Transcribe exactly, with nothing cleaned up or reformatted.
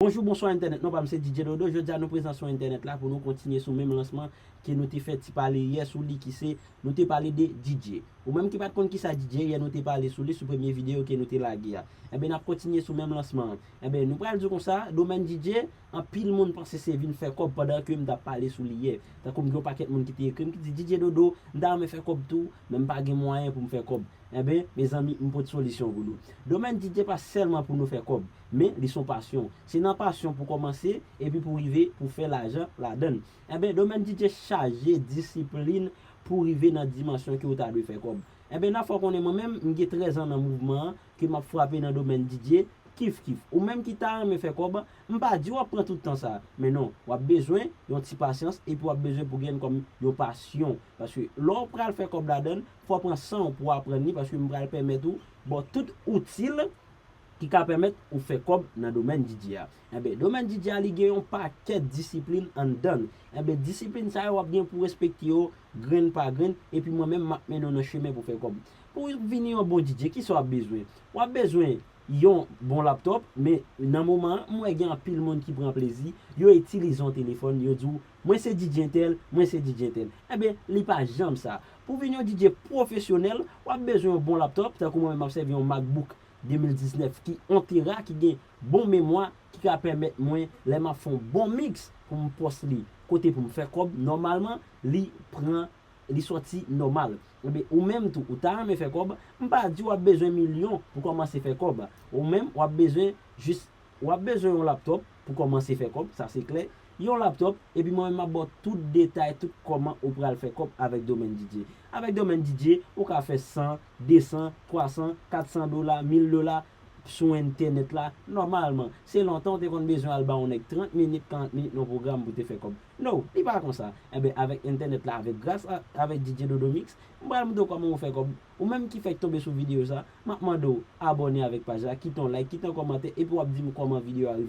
Bonjou, bonswa entènèt, non pa m se D J Dodo. Jodi a nou prezan sou entènèt la pou nou kontinye sou menm lansman ke nou te fè ti pale yè sou li, ki se nou te pale de D J. Ou menm ki pa t konn kisa D J yè, nou te pale sou li sou premye videyo ke nou te lage a. Enben, n ap kontinye sou menm lansman an. Enben, nou pral di w konsa, domèn D J, anpil moun panse se vin fè kòb pandan ke m t ap pale sou li yè. Tankou m gen yon pakèt moun ki te ekri m, ki di, "D J Dodo, m ta renmen fè kòb tou, men m pa gen mwayen pou m fè kòb." Enben, mezanmi, m pote solisyon pou nou. Domèn D J pa sèlman pou nou fè kòb, men li se yon pasyon. Se nan pasyon pou kòmanse, epi pou rive pou fè lajan ladan l. Enben, domèn D J chaje disiplin pou rive nan dimansyon ke w ta dwe fè kòb. Enben, nan fò konnen mwen menm, m gen trèz an nan mouvman an, ke m ap frape nan domèn D J, kif kif. Ou menm ki ta renmen fè kòb, m pa di w ap pran tout tan sa, men non, w ap bezwen yon ti pasyans, epi w ap bezwen pou gen l kòm yon pasyon. Paske lè w pral fè kòb ladan l, fò w pran san w pou w aprann li, paske m pral pèmèt ou ba w tout outil ki ka pèmèt ou fè kòb nan domèn D J a. Enben, domèn D J a, li gen yon pakèt disiplin anndan l. Enben, disiplin sa yo, w ap gen pou respekte yo grenn pa grenn, epi mwen menm, m ap mennen w nan chemen pou fè kòb. Pou w vini yon bon D J, kisa w ap bezwen? W ap bezwen yon bon laptòp, men nan moman an, m wè gen anpil moun ki pran plezi, yo itilize yon telefòn, yo di w, "Mwen se D J entèl, mwen se D J entèl." Enben, li pa janm sa. Pou w vin yon D J pwofesyonèl, w ap bezwen yon bon laptòp, tankou mwen menm, m ap sèvi yon MacBook de mil diznèf ki yon tera, ki gen bon memwa, ki ka pèmèt mwen, lè m ap fè yon bon mix, pou m pòs li kote pou m fè kòb, nòmalman, li pran, li sòti nòmal. Enben, ou menm tou, ou ta renmen fè kòb, m pa di w ap bezwen milyon pou kòmanse fè kòb. Ou menm, w ap bezwen jis, w ap bezwen yon laptòp pou kòmanse fè kòb, sa se klè. Yon laptòp, epi mwen menm m ap ba w tout detay, tout kòman ou pral fè kòb avèk domèn D J. Avèk domèn D J, ou ka fè san, de san, twa san, kat san dola, mil dola sou entènèt la, nòmalman. Se lontan w te konn bezwen al ba yon nèg trant minit, karant minit nan pwogram pou te fè kòb. No, li pa konsa. Enben, avèk entènèt la, avèk gras a, avèk D J Dodo Mix, m pral montre w kòman ou fè kòb. Ou menm ki fèk tonbe sou videyo sa, m ap mande w abòne avèk paj la, kite yon like, kite yon kòmantè, epi w ap di m kòman videyo a rive.